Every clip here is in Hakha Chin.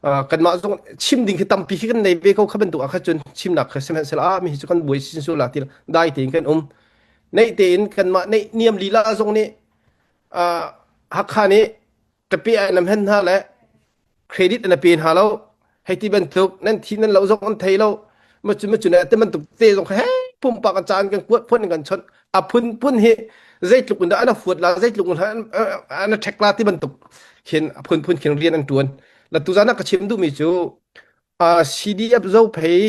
Kanmah zong chim ding khi tampi khi kan nei ve ko kha bantuk ah kha cun chimnak kha sihmanhsehlaw ah mi hi cu kan buai sin sul la ti dai tein kan um. Neih tein kanmah neih niam lila zong nih Hakha nih ṭape ah nan hen hna le credit na pe hna lo hei ti bantuk nan thi nan lo zong an thei lo macun macun te bantuk te zong he pumpak an caan kan kuat phun kan chon a phun phun hi zeitluk in dah an fuat la zeitluk in an ṭhek la ti bantuk khin a phun phun khin rian an ṭuan la tuzan ah ka chim duhmi cu CDF Zophei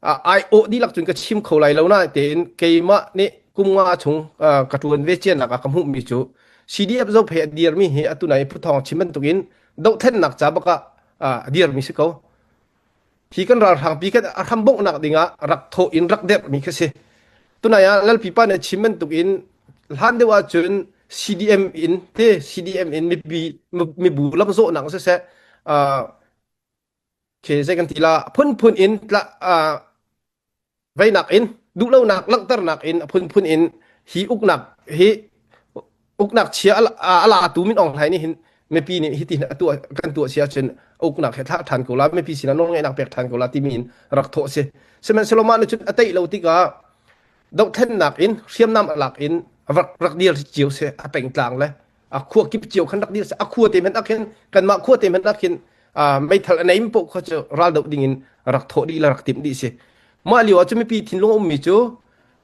aiawh dihlak cun ka chim kho lai lo na tein keimah nih kum nga chung ka ṭuan ve cianak ah ka hmuhmi cu CDF Zophei a dirmi hi atu nai Phuthawng chim bantukin dohthlennak ca bak ah a dirmi si ko. Hi kan ralhrangpi kan a hram bonghnak dingah rak thawh in rak derhmi khi si. Tunai ah Lalpi pa nih chim bantukin hlan deuh ahcun CDM in te CDM in mipi mibu lamzawhnak siseh Khi zei kan ti la phunphun in tla veinak in duhlonak langhternak in a phunphun in hi uknak hi uknak chia a latu min Aung Hlaing nih hin mipi nih hiti a tuah kan tuah si ahcun uknak he thlah ṭhan ko la mipi sinah nawlngeihnak pek ṭhan ko la timi in rak thawh si sihmanhsehlaw mah nih cun a teih lo tikah dohthlennak in hriamnam a lak in rak rak dir cio si a pengtlang le a khua kip cio khan rak dir si a khua te hmanh ah khin kanmah khua te hmanh ah khin meithal a neim poh kha cu ral doh ding in rak thawh dih le rak timh dih si mah lio ah cu mipi thinlung a ummi cu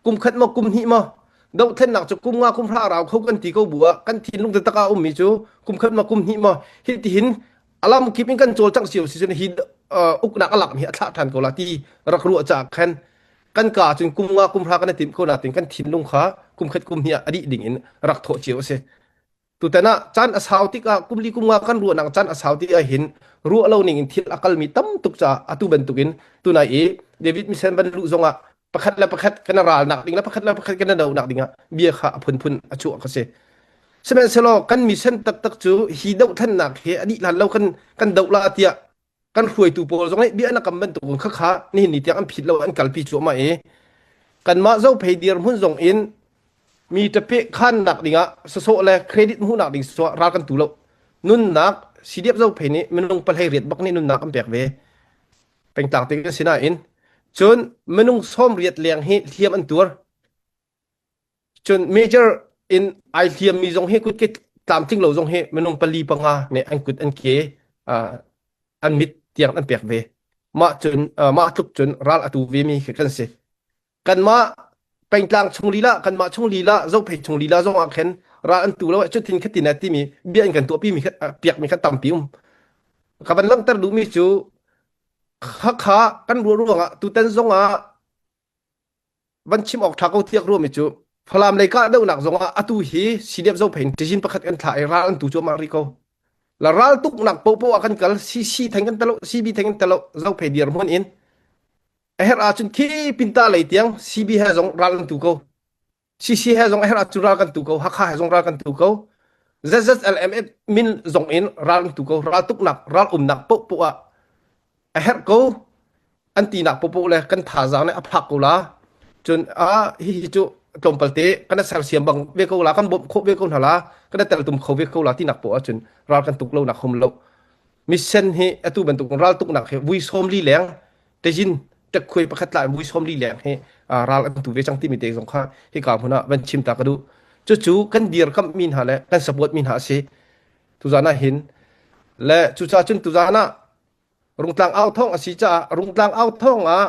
kum khat maw kum hnih maw dohthlennak cu kum nga kum hra rau kho kan ti ko bu ah kan thinlung taktak ah ummi cu kum khat maw kum hnih maw hi tihin alam kip in kan cawlcangh cio si cun hi uknak a lak mi a thlah ṭhan ko la ti rak ruah caah khan kan ka cun kum nga kum hra kan i timh ko natin kan thinlung kha kum khat kum hnih ah a dih ding in rak thawh cio a si Tutan ah caan a sau tikah kum li kum nga kan ruahnak caan a sau ti ahhin ruah lo ning in thil a kalmi tam tuk caah atu bantukin tunai i David Misen van luh zongah pakhat le pakhat kan ralnak ding le pakhat le pakhat kan dohnak dingah bia kha a phunphun a chuah ka si. Sihmanhsehlaw kan mission taktak cu hi dohthlennak hi a dih hlan lo kan kan doh la tiah kan hruaitu pawl zong nih bia na kam bantuk in khakha nihin ni tiang an phit lo an kalpi cuahmah i kanmah zophei dirhmun zong in mi ṭape khannak dingah sasawh le credit hmuhnak ding sawh ral kan tu lo nunnak CDF zophei nih minung pahlei riat bak nih nunnak an pek ve pengtlang te kan si nain cun minung sawm riat leng hi hliam an tuar Cun major in ai hliammi zong hi kutke tlamtling lo zong hi minung pali panga nih an kut an ke an mit tiang an pek ve. Mah cun mah tluk cun ral atu ve mi khi kan si. Kanmah pengtlang chung lila kanmah chung lila zophei chung lila zong ah khin ral an tu lo cutin khatin a timi bia in kan tuahpi mi piak mi kha tampi um. Ka van langhter duhmi cu khakha kan ruah ruangah tutan zong ah van chim awk ṭha ko tiak ruami cu Falam lei kahdohnak zongah atu hi CDF Zophei ṭizin pakhat kan thlah i ral an tu cuahmah rih ko. La ral tuknak popo ah kan kal CC theng kan talo CB theng kan talo Zophei dirhmun in a herh ahcun khi pinta lei tiang CB he zong ral an tu ko. CC he zong a herh ahcun ral kan tu ko. Hakha he zong ral kan tu ko. ZZLMF min zong in ral an tu ko. Ral tuknak ral umnak popo ah a herh ko an tinak popoh le kan thazaang nih a phak ko la cun a hihi cu tlawmpal te kan sersiam bang ve ko la kan bawmh khawh ve ko hna la kan teltum kho ve ko la tinak poh ahcun ral kan tuk lo nak hum lo mission hi atu bantuk ral tuknak hi vui sawm li leng tejin tekkhuai pakhat la vui sawm li leng hi ral an tu ve cang timi te zong kha hika hmun ah van chim ta ka duh cucu kan dirkamh mi hna le kan support mi hna a si tuzan ah hin le cucaah cun tuzan ah Rungtlang au thawng a si caah Rungtlang au thawng ah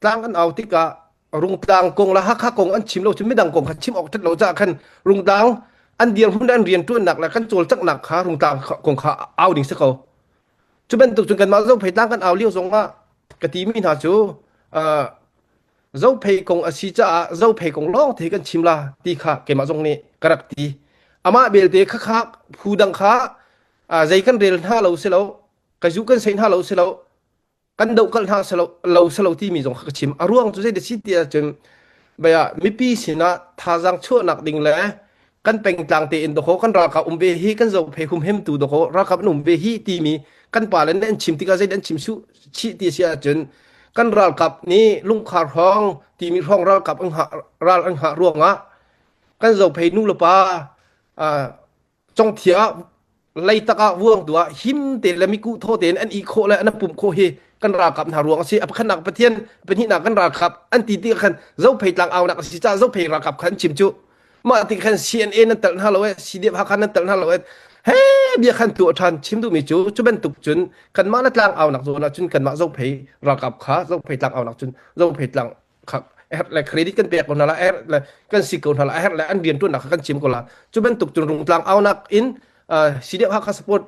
tlang an au tikah Rungtlang kong le Hakha kong an chim lo cun midang kong kha chim awk ṭhat lo caah khan Rungtlang an dirhmun le an rianṭuannak le kan cawlcanghnak kha Rungtlang kong kha au ding si ko. Cu bantuk cun kanmah Zophei tlang kan au lio zongah ka timi hna cu uh, Zophei kong a si caah Zophei kong lawng te kan chim la ti kha keimah zong nih ka rak ti. Amah belte khakha phu dang kha uh, zei kan rel hna lo si lo ka zu kan sei hna lo si lo kan dohkalh hna si lo lo si lo timi zong kha ka chim a ruang cu zei da si ti ahcun baya mipi sinah thazaang chuahnak ding le kan pengtlang tein doko kan ralkap um ve hi kan zophei humhimtu doko ralkap an um ve hi timi kan pa le an chim tikah zei an chim su chih ti si ahcun kan ralkap nih lungkhar hrawng timi hrawng ralkap an hngah ral an hngah ruangah kan zophei nu le pa congthia. Leitak ah vuang tu ah him te le miku thaw tein an i khawh le an pum khawh hi kan ralkap hna ruang a si. A pakhatnak Pathian, pahnihnak kan ralkap an ti ti khan Zophei tlang aunak a si caah Zophei ralkap kha an chim cu. Mah ti khan CNA nan telh hna lo e, CDF Hakha nan telh hna lo e. He bia khan tuah ṭhan chim duhmi cu cu bantuk cun kanmah na tlang aunak zawn ah cun kanmah Zophei ralkap kha Zophei tlang aunak cun Zophei tlang kha herh le credit kan pek ko hna la herh le kan si ko hna la herh le an rian ṭuannak kha kan chim ko la cu bantuk cun rungtlang aunak in CDF Hakha support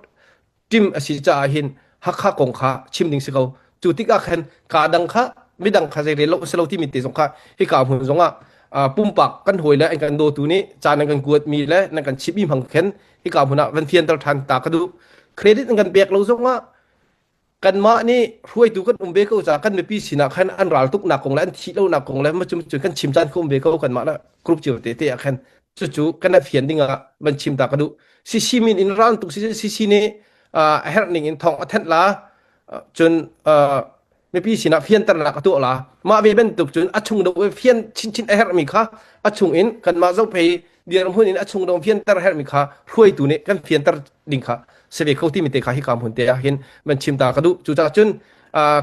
team a si caah hin Hakha kong kha chim ding si ko cu tikah khan ka dang kha midang kha zei rel lo si lo timi te zong kha hika hmun zong ah pumpak kan hawi le an kan dawtu nih caan an kan kuat mi le nan kan chimh mi hmang khen hika hmun ah van fianter ṭhan ta ka duh credit an kan pek lo zong ah kanmah nih hruaitu kan um ve ko caah kan mipi sinah khan an ral tuknak kong le an thih lonak kong le macun cun kan chim caan kha um ve ko kanmah na group cio te te ah khan cucu kan fian ding ah van chim ta ka duh CC min in ral tuk si CC nih a herh ning in thong a thenh la cun mipi sinah fianternak a tuah la mah ve bantuk cun a chung do fian chinchin a herhmi kha a chung in kanmah zophei dirhmun in a chung dong fianter herhmi kha hruaitu nih kan fianter ding kha si ve kho timi te kha hika hmun te ah hin van chim ta ka duh cucaah cun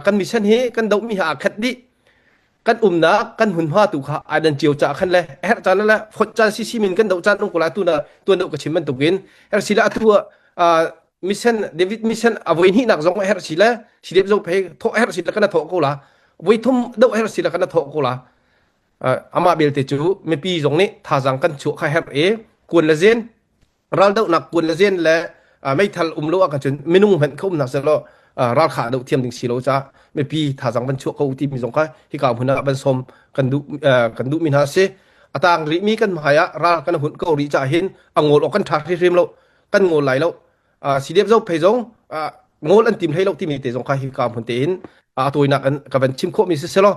kan mission hi kan dohmi ha aa khat dih kan umnak kan hmunhma tu kha ai dan cio ca khan le herh caan le phot caan si min kan doh caan um ko la tu na tuan doh ka chim bantukin her si le atu mission David mission a voi hnih nak zong her si le si dep zo phei thok her si le kana thok ko la voi thum doh her si le kana thok ko la amah belte cu mipi zong nih thazaang kan chuah kha herh i kuan le zen raldohnak kuan le zen le meithal um lo ahcun minung hmanh kha umnak selaw ral kha doh thiam ding si lo caah mipi thazaang van chuah ko timi zong kha hika hmun ah van sawm kan duh kan duhmi hna si a tang rihmi kan hmai ah ral kan hun ko rih caah hin a ngol awk kan ṭha hrimhrim lo kan ngol lai lo CDF zo phei zong ngol an tim hlei lo timi te zong kha hika hmun tein a tawinak an ka van chim khawhmi si selaw.